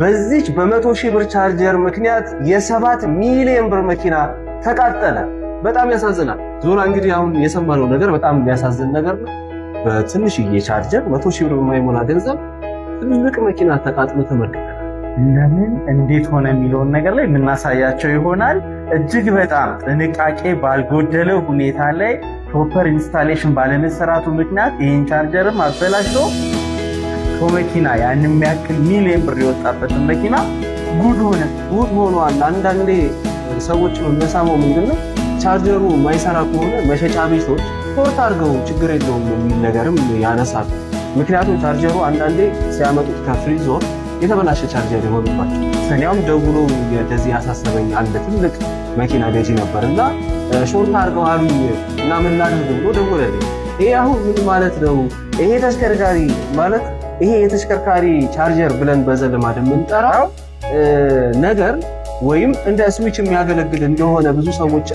በዚች በ100,000 ብር ቻርጀር ምክንያት የ7 ሚሊዮን ብር መኪና ተቃጠለ። በጣም ያሳዝናል። ዞላ፣ እንግዲህ አሁን የሰማነው ነገር በጣም የሚያሳዝን ነገር ነው። በትንሽዬ ቻርጀር፣ 100,000 ብር በማይሞላ ገንዘብ ትልቅ መኪና ተቃጥሎ ተመልክተናል። ለምን እንዴት ሆነ የሚለውን ነገር ላይ የምናሳያቸው ይሆናል። እጅግ በጣም ጥንቃቄ ባልጎደለው ሁኔታ ላይ proper installation ባለመሰራቱ ምክንያት ይህን ቻርጀርም አበላሽቶ መኪና ያን የሚያክል ሚሊዮን ብር የወጣበትን መኪና ጉድ ሆነ። ጉድ ሆኗል። አንዳንዴ ሰዎች የምሰማው ምንድነው፣ ቻርጀሩ ማይሰራ ከሆነ መሸጫ ቤቶች short አድርገው ችግር የለውም የሚል ነገርም ያነሳሉ። ምክንያቱም ቻርጀሩ አንዳንዴ ሲያመጡት ከ free zone የተበላሸ ቻርጀር የሆኑባቸው። እኔም ደውሎ እንደዚህ ያሳሰበኝ አንድ ትልቅ መኪና ገዢ ነበር እና short አድርገው አሉኝ እና ምን ላድርግ ብሎ ደወለልኝ። ይሄ አሁን ምን ማለት ነው? ይሄ ተሽከርካሪ ማለት ይሄ የተሽከርካሪ ቻርጀር ብለን በዘልማድ የምንጠራው ነገር ወይም እንደ switch የሚያገለግል እንደሆነ ብዙ ሰዎች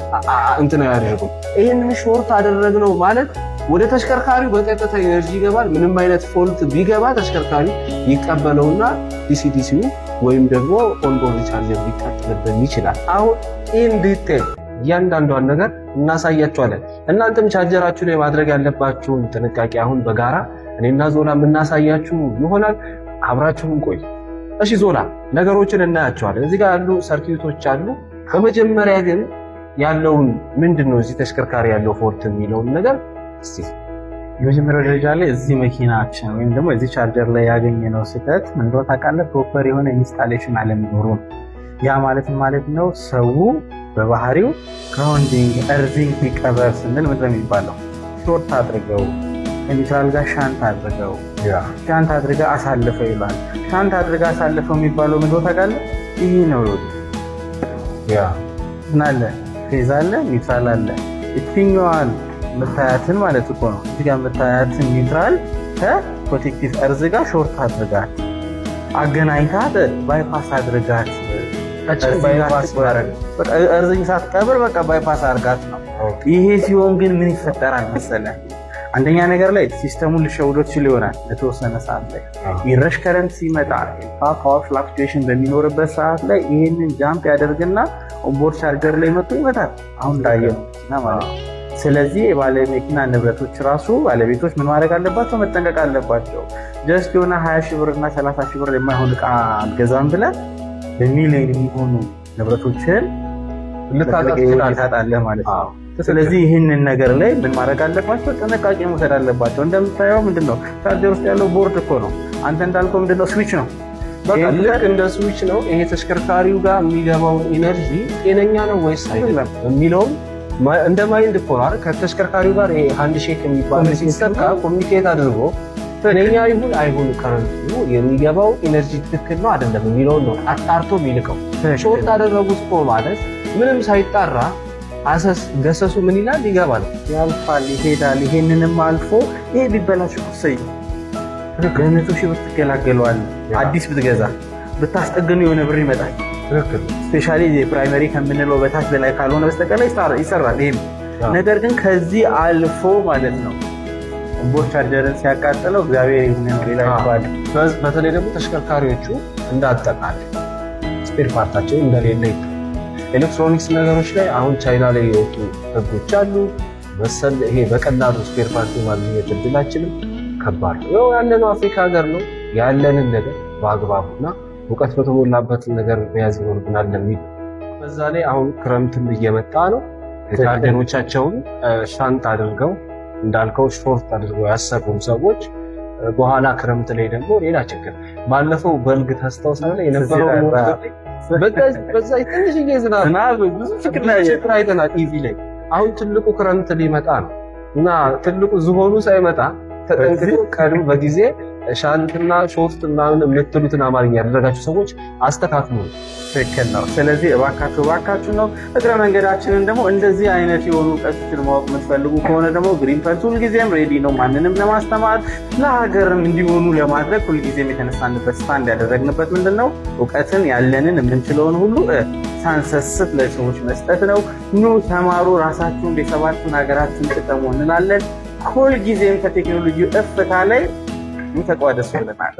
እንትን አያደርጉም። ይህንን short አደረግነው ማለት ወደ ተሽከርካሪው በቀጥታ energy ይገባል። ምንም አይነት fault ቢገባ ተሽከርካሪው ይቀበለውና DC DC ው ወይም ደግሞ onboard charger ሊቃጠልብን ይችላል። አሁን in detail እያንዳንዷን ነገር እናሳያችኋለን። እናንተም ቻርጀራችሁ ላይ ማድረግ ያለባችሁን ጥንቃቄ አሁን በጋራ እኔና ዞላ የምናሳያችሁ ይሆናል። አብራችሁን ቆዩ። እሺ ዞላ፣ ነገሮችን እናያቸዋለን። እዚህ ጋር ያሉ circuit ኦች አሉ። በመጀመሪያ ግን ያለውን ምንድን ነው እዚህ ተሽከርካሪ ያለው fault የሚለውን ነገር እስቲ። የመጀመሪያው ደረጃ ላይ እዚህ መኪናችን ወይም ደግሞ እዚህ ቻርጀር ላይ ያገኘነው ስህተት ምን እንደሆነ ታውቃለህ? Proper የሆነ installation አለመኖሩ ነው። ያ ማለት ማለት ነው ሰው በባህሪው grounding earthing ይቀበር ስንል ምንድን ነው የሚባለው? Short አድርገው፣ ከ neutral ጋር shunt አድርገው፣ shunt አድርገህ አሳልፈው ይላል። Shunt አድርገህ አሳልፈው የሚባለው ምንድን ነው ታውቃለህ? ይህ ነው። ምን አለ? Phase አለ፣ neutral አለ። የትኛዋን የምታያትን ማለት እኮ ነው። እዚህ ጋር የምታያትን neutral ከ protective earth ጋር short አድርጋት አገናኝታት bypass አድርጋት፣ earthing ሳትቀብር በቃ bypass አድርጋት ነው። ይሄ ሲሆን ግን ምን ይፈጠራል መሰለህ? አንደኛ ነገር ላይ system ኡን ልሸውዶ ትችል ይሆናል ለተወሰነ ሰዓት ላይ። Inrush current ሲመጣ፣ power fluctuation በሚኖርበት ሰዓት ላይ ይህንን jump ያደርግና onboard charger ላይ መጥቶ ይመታል። አሁን እንዳየው ማለት ነው። ስለዚህ የባለ መኪና ንብረቶች ራሱ ባለቤቶች ምን ማድረግ አለባቸው? መጠንቀቅ አለባቸው። Just የሆነ 20 ሺህ ብር እና 30 ሺህ ብር የማይሆን እቃ አልገዛም ብለህ በሚሊዮን የሚሆኑ ንብረቶችን ታጣለህ ማለት ነው። ስለዚህ ይህንን ነገር ላይ ምን ማድረግ አለባቸው? ጥንቃቄ መውሰድ አለባቸው። እንደምታየው ምንድነው ቻርጀር ውስጥ ያለው ቦርድ እኮ ነው። አንተ እንዳልከው ምንድነው ስዊች ነው። በቃ ልክ እንደ switch ነው። ይሄ ተሽከርካሪው ጋር የሚገባውን energy ጤነኛ ነው ወይስ አይደለም የሚለውም እንደ mind እኮ ነው አይደል? ከተሽከርካሪው ጋር ይሄ handshake የሚባል system ጋር communicate አድርጎ ጤነኛ ይሁን አይሁን current ኡ የሚገባው energy ትክክል ነው አይደለም የሚለውን ነው አጣርቶ የሚልከው። Short አደረጉት እኮ ማለት ምንም ሳይጣራ አሰስ ገሰሱ ምን ይላል ይገባል፣ ያልፋል፣ ይሄዳል። ይሄንንም አልፎ ይሄ ቢበላሽ እኮ እሰይ በ100,000 ብር ትገላገለዋለህ። አዲስ ብትገዛ ብታስጠግኑ የሆነ ብር ይመጣል። Specially primary ከምንለው በታች በላይ ካልሆነ በስተቀር ይሰራል። ይሄም ነገር ግን ከዚህ አልፎ ማለት ነው onboard charger ን ሲያቃጥለው እግዚአብሔር ይሁን ነው፣ ሌላ ይባል። በተለይ ደግሞ ተሽከርካሪዎቹ እንዳጠቃላይ spare part ኣቸው እንደሌለ ይታወቃል። ኤሌክትሮኒክስ ነገሮች ላይ አሁን ቻይና ላይ የወጡ ህጎች አሉ መሰል። ይሄ በቀላሉ spare part የማግኘት እድላችንም ከባድ ነው። ያው ያለነው አፍሪካ ሀገር ነው። ያለንን ነገር በአግባቡና እውቀት በተሞላበት ነገር መያዝ ይኖርብናል ለሚል በዛ ላይ አሁን ክረምትም እየመጣ ነው። ቻርጀሮቻቸውን shunt አድርገው እንዳልከው short አድርገው ያሰሩም ሰዎች በኋላ ክረምት ላይ ደግሞ ሌላ ችግር። ባለፈው በልግ ታስታውሳለህ? የነበረው በዛ ትንሽዬ ዝናብ ብዙ ችግር አይተናል። EV ላይ አሁን ትልቁ ክረምት ሊመጣ ነው እና ትልቁ ዝሆኑ ሳይመጣ ተጠንቅቆ ቀድሞ በጊዜ shunt ና short ምናምን የምትሉትን አማርኛ ያደረጋችሁ ሰዎች አስተካክሉ። ትክክል ነው። ስለዚህ እባካችሁ እባካችሁ ነው። እግረ መንገዳችንን ደግሞ እንደዚህ አይነት የሆኑ እውቀቶችን ማወቅ የምትፈልጉ ከሆነ ደግሞ ግሪን ፐልስ ሁልጊዜም ready ነው ማንንም ለማስተማር፣ ለሀገርም እንዲሆኑ ለማድረግ። ሁልጊዜም የተነሳንበት stand ያደረግንበት ምንድን ነው? እውቀትን ያለንን የምንችለውን ሁሉ ሳንሰስት ለሰዎች መስጠት ነው። ኑ ተማሩ፣ ራሳችሁን፣ ቤተሰባችሁን፣ ሀገራችሁን ጥቀሙ እንላለን። ሁልጊዜም ከቴክኖሎጂ እፍታ ላይ ተቋደሱ ብለናል።